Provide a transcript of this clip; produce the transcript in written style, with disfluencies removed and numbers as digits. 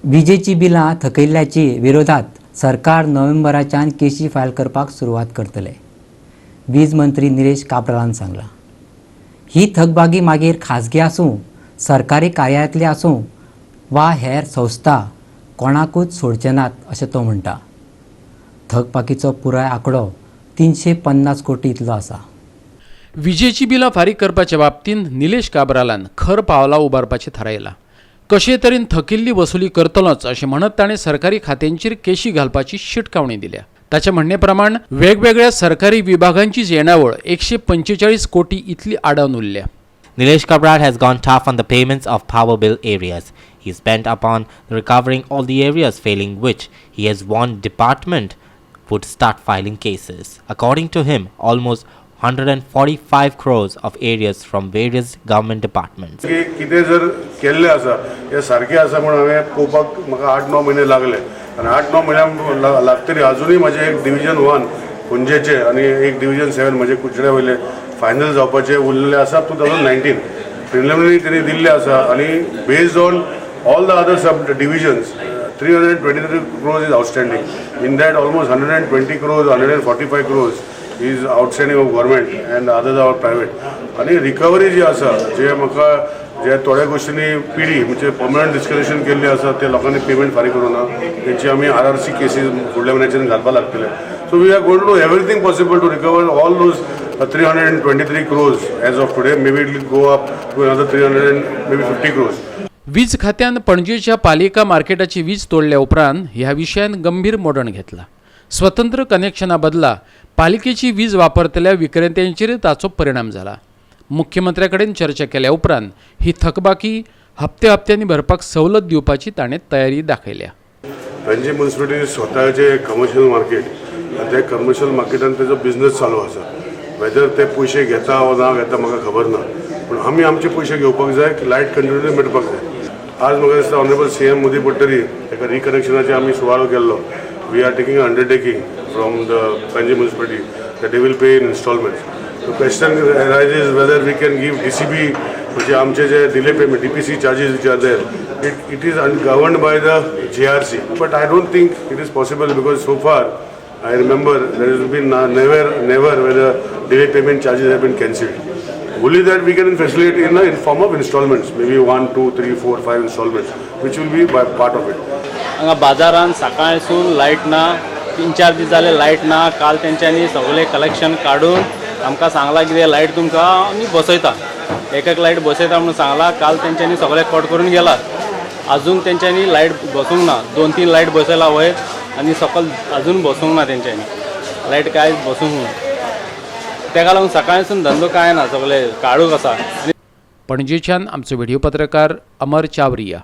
विजेची बिलां थकयल्ल्याची विरोधात सरकार नोव्हेंबराच्यान केशी फायल करपाक सुरवात करतले, वीज मंत्री निलेश काब्रालान सांगलां. ही थकबाकी मागीर खाजगी आसूं, सरकारी कार्यालयांतली आसूं वा हेर संस्था, कोणाकूच सोडचे नात अशें तो म्हणटा. थकबाकीचो पुराय आंकडो 350 कोटी इतलो आसा. विजेची बिलां फारीक करपाच्या बाबतींत निलेश काब्रालान खर पावलां उबारपाचें थारायलां. कशे तरेन थकिल्ली वसुली करतलोच अशें म्हणत ताणें सरकारी खात्यांचेर केशी घालपाची शिटकावणी दिल्या. ताच्या म्हणणे प्रमाण वेगवेगळ्या सरकारी विभागांचीच येणावळ 145 कोटी इतली आडावन उरल्या. Nilesh Cabral has gone tough on the payments of power bill arrears. He is bent upon recovering all the arrears, failing which he has warned department would start filing cases. According to him, almost 145 crores of arrears from various government departments. की कितें जर केल्लें आसा हें सारकें आसा म्हूण हांवें पळोवपाक म्हाका 8-9 म्हयने लागले आनी 8-9 म्हयन्या लागतरी अजुनूय म्हजें एक डिविजन 1 पणजेचें आनी एक डिविजन 7 म्हजे कुडचड्या वयले फायनल जावपाचे उरलेले आसा. 2019 प्रिलिमिनरी तेणी दिल्ले आसा आनी based on all the other sub divisions, 323 crores is outstanding. In that, almost 120 crores, 145 crores is outstanding of government and others are private. आनी रिकवरी जी आसा, जे म्हाका जे थोड्या गोश्टींनी पिडी म्हणजे पर्मनंट डिस्कनेक्शन केल्ली आसा, ते लोकांनी पेमेंट फारीक करूं ना, तेंची आमी आरआरसी केसीस फुडल्या म्हयन्याच्यान घालपाक लागतले. So we are going to do everything possible to recover all those 323 crores as of today. Maybe it will go up to another 300 and maybe 50 crores. वीज खात्यान पणजेच्या पालिका मार्केटाची वीज तोडल्या उपरांत ह्या विशयान गंभीर मोडण घेतला. स्वतंत्र कनेक्शना बदला पालिकेची वीज वापरतल्या विक्रेत्यांचेर ताचो परिणाम जाला. मुख्यमंत्र्या कडेन चर्चा केल्या उपरांत ही थकबाकी हप्ते हप्त्यांनी भरपाक सवलत दिवपाची ताणें तयारी दाखयल्या. पणजी म्युनिसिपालिटी स्वताचे कमर्शियल मार्केट आनी त्या कमर्शियल मार्केटान तेजो बिजनस चालू आसा. वेदर ते पयशे घेता वा ना घेता म्हाका खबर ना, पूण आमी आमचे पयशे घेवपाक जाय की लायट कंटिन्यू मेळपाक जाय. आज म्हाका दिसता ऑनरेबल सीएम मोदी पडटरी ताका रिकनेक्शनाचे आमी सुवाळो केल्लो. We are taking undertaking from the Panaji Municipality that they will pay in installments. The question arises whether we can give DCB, म्हणजे आमचे जे delay payment DPC charges which are there, it is governed by the JRC. But I don't think it is possible because so far I remember there has been never, never whether delay payment charges have been cancelled. Only that we can facilitate in form of installments, maybe one, two, three, four, five installments, which will be by part of it. हांगा बाजारान सकाळसून light ना. 3-4 दीस जाले light ना. काल तेंच्यांनी सगळें collection काडून आमकां सांगलां कितें, लायट तुमकां आमी बसयता, एक एक लायट बसयता म्हणून सांगलां. काल तेंच्यांनी सगळें कट करून गेला. अजून तेंच्यांनी लायट बसूंक ना. दोन तीन लायट बसयला वयर आनी सकल अजून बसूंक ना. तेंच्यांनी लायट कांय बसूंक ना. तेका लागून सकाळसून धंदो कांय ना, सगळे काळोख आसा. पणजेच्यान आमचो व्हिडिओ पत्रकार अमर चावरिया.